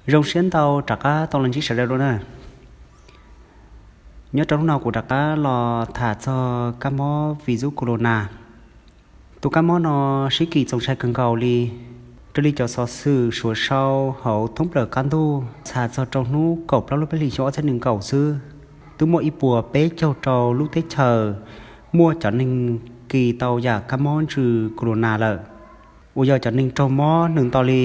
Zoo siab ntau rov qab tau los ntsib sawv daws dua na. Nyob rau hnub no kuv rov qab los tham txog kab mob virus corona. Tus kab mob no sib kis txaus ntshai kawg nkaus li. Raws li cov xov xwm suav sau hauv thoob plaws qab ntuj txhais txog rau hnub kaum plaub lub peb hlis xyoo ob txhiab nees nkaum xwb, twb muaj ib puas peb caug rau lub teb chaws muaj cov neeg kis tau yam kab mob ntsws corona lawm, uas yog cov neeg raug mob nws nto li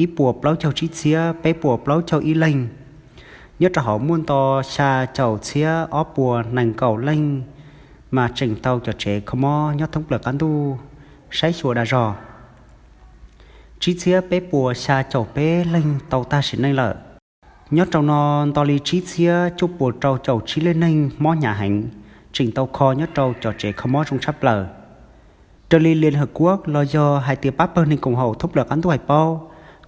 ib puas plaub caug tsib txhiab peb puas plaub caug ib leeg. Nyob rau hauv muaj nto xya caum txhiab ob puas nees nkaum leej mas tseem tau cov tsev kho mob nyob thoob plaws qab ntuj saib xyuas dag zog. Tsib txhiab peb puas xya caum peb leeg tau tag sim neej lawm. Nyob rau no nto li tsib txhiab cuaj puas rau caum tsib leej neeg mob hnyav heev, tseem tau kho nyob rau cov tsev kho mob zoo tshaj plaws. Raws li Liên Hợp Quốc los yog hais tias pab pawg neeg koom haum thoob plaws qab ntuj hais paub,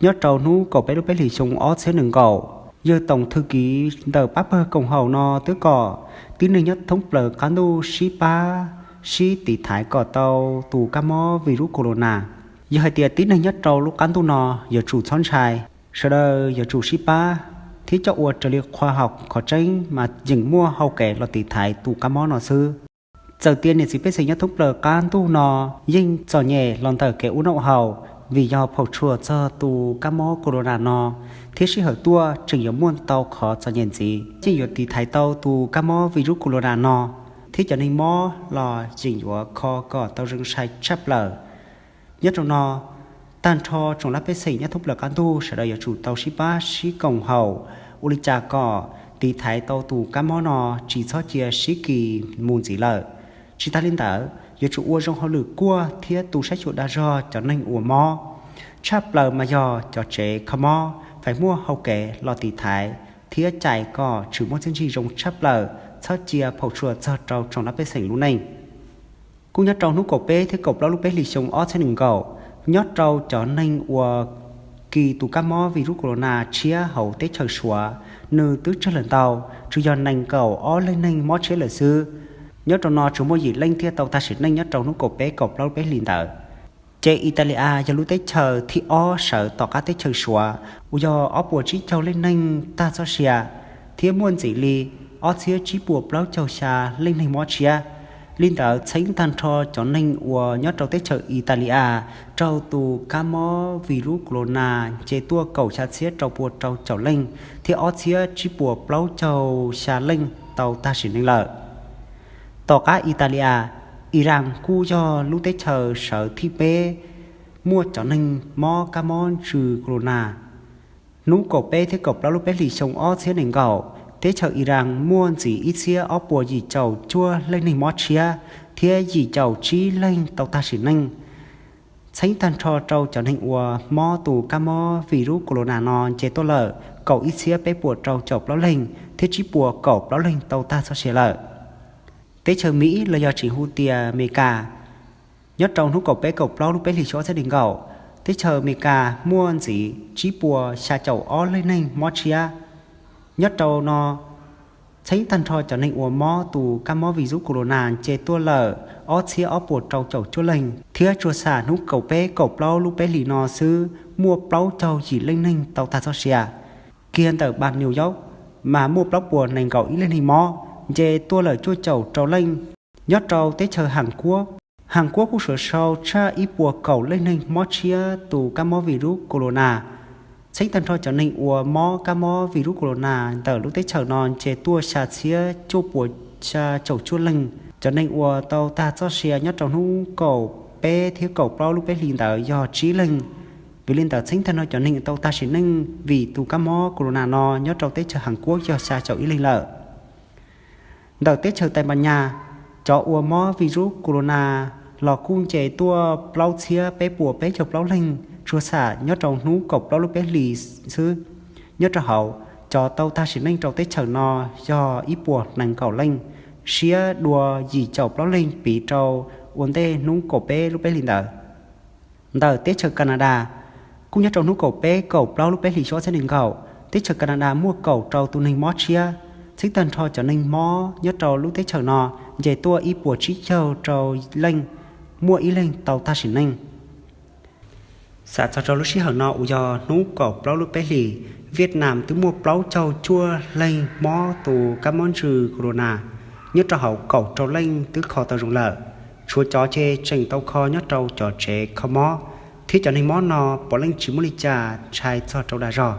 nyob rau hnub kaum peb lub peb hlis xyoo ob txhiab nees nkaum, yawg tổng thư ký ntawm pab pawg koom haum no twb kom tib neeg nyob thoob plaws qab ntuj sib pab sib tiv thaiv kom tau tus kab mob virus corona. Yog hais tias tib neeg nyob rau lub qab ntuj no yuav tsum txhob ntshai, sawv daws yuav tsum sib pab thiab coj ua raws li khoa học qhov tseeb mas yeej muaj hau kev los tiv thaiv tus kab mob no xwb. Txawm tias niam txiv pej xeem nyob thoob plaws qab ntuj no yeej txom nyem los ntawm kev ua noj ua haus vim yog phaum tshuam txog tus kab mob corona no, thiab sij hawm tuaj tseem yuav muaj ntau qhov txom nyem ntxiv yeej yuav tiv thaiv tau tus kab mob virus corona no, thiab cov neeg mob los yeej yuav kho kom tau zoo sai tshaj plaws. Nyob rau no, tag nrho tsoom laj pej xeem nyob thoob plaws qab ntuj sawv daws yuav tsum tau sib pab sib koom haum ua li cas kom tiv thaiv tau tus kab mob no tsis txhob cia sib kis mus ntxiv lawm. Tsis tas li ntawd, yuav tsum ua zoo hauj lwm kuaj thiab tu saib xyuas dag zog cov neeg uas mob. Tshaj plaws mas yog cov tsev kho mob feem muaj hau kev los tiv thaiv thiab cais kom tshwm muaj txiaj ntsig zoo tshaj plaws, txhob cia phaum tshuam txog rau tsoom laj pej xeem lub neej. Kuj nyob rau hnub kaum peb thiab kaum plaub lub peb hlis xyoo ob txhiab nees nkaum, nyob rau cov neeg uas kis tus kab mob virus corona tshiab hauv teb chaws Suav, nws twb tsawg lawm ntau, tsuas yog nees nkaum ob leej neeg mob tshiab lawm xwb. Nyob rau no tsuas muaj yim leej thiaj tau tag sim neej nyob rau hnub kaum peb kaum plaub lub peb hlis ntawd. Ces Italia yog lub teb chaws thib ob sawv tom qab teb chaws Suav, uas yog ob puas tsib caug leej neeg tag txoj sia, thiab muaj ntxiv li ob txhiab tsib puas plaub caug xya leej neeg mob tshiab. Li ntawd txheeb tag nrho cov neeg uas nyob rau teb chaws Italia raug tus kab mob virus corona nce tuaj kaum xya txhiab rau pua rau caum leej, thiab ob txhiab tsib puas plaub caug xya leej tau tag sim neej lawm. Tom qab Italia, Iran kuj yog lub teb chaws sawv thib peb muaj cov neeg mob kab mob ntsws corona. Hnub kaum peb thiab kaum plaub lub peb hlis xyoo ob txhiab nees nkaum, teb chaws Iran muaj ntxiv ib txhiab ob puas yim caum cuaj leej neeg mob tshiab, thiab yim caum tsib leeg tau tag sim neej. Txheeb tag nrho rau cov neeg uas mob tus kab mob virus corona no nce tuaj lawm kaum ib txhiab peb puas rau caum plaub leeg, thiab tsib puas kaum plaub leeg tau tag txoj sia lawm. Teb chaws Mis los yog tseem hu tias Amelikas, nyob rau hnub kaum peb kaum plaub lub peb hlis xyoo ob txhiab nees nkaum, teb chaws Amelikas muaj ntxiv tsib puas xya caum ob leej neeg mob tshiab. Nyob rau no, txheeb tag nrho cov neeg uas mob tus kab mob virus corona nce tuaj lawm ob txhiab ob puas rau caum cuaj leeg, thiab tsuas xam hnub kaum peb kaum plaub lub peb hlis no xwb muaj plaub caug yim leej neeg tau tag txoj sia. Kiag ntawm npab New York mas muaj plaub puas nees nkaum ib leej neeg mob, nce tuaj lawm cuaj caum rau leej. Nyob rau teb chaws Hàn Quốc, Hàn Quốc kuj suav sau tshaj ib puas kaum leej neeg mob tshiab tus kab mob virus corona. Txheeb tag nrho cov neeg uas mob kab mob virus corona ntawm lub teb chaws no nce tuaj xya txhiab cuaj puas xya caum cuaj leeg. Cov neeg uas tau tag txoj sia nyob rau hnub kaum peb thiab kaum plaub lub peb hlis ntawd yog tsib leeg. Vim li ntawd txheeb tag nrho cov neeg tau tag sim neej vim tus kab mob corona no nyob rau teb chaws Hàn Quốc yog xya caum ib leeg lawm. Ntawm teb chaws Tây Ban Nha, cov uas mob virus corona los kuj nce tuaj plaub txhiab peb puas peb caug plaub leeg, tsuas xam nyob rau hnub kaum plaub lub peb hlis xwb. Nyob rau hauv, cov tau tag sim neej rau teb chaws no yog ib puas nees nkaum leej, siab dua yim caum plaub leeg piv rau ua ntej hnub kaum peb lub peb hlis ntawd. Ntawm teb chaws Canada, kuj nyob rau hnub kaum peb kaum plaub lub peb hlis xyoo ob txhiab nees nkaum, teb chaws Canada muaj kaum rau tus neeg mob tshiab. Txheeb tag nrho cov neeg mob nyob rau lub teb chaws no nce tuaj ib puas tsib caug rau leej, muaj ib leeg tau tag sim neej. Xam txog rau lub sij hawm no uas yog hnub kaum plaub lub peb hlis, Vietnam twb muaj plaub caug cuaj leeg mob tus kab mob ntsws corona, nyob rau hauv kaum rau leej twb kho tau zoo lawm, tshuav cov ces tseem tau kho nyob rau cov tsev kho mob, thiab cov neeg mob no puav leej tsis muaj li cas ntshai txog rau dag zog.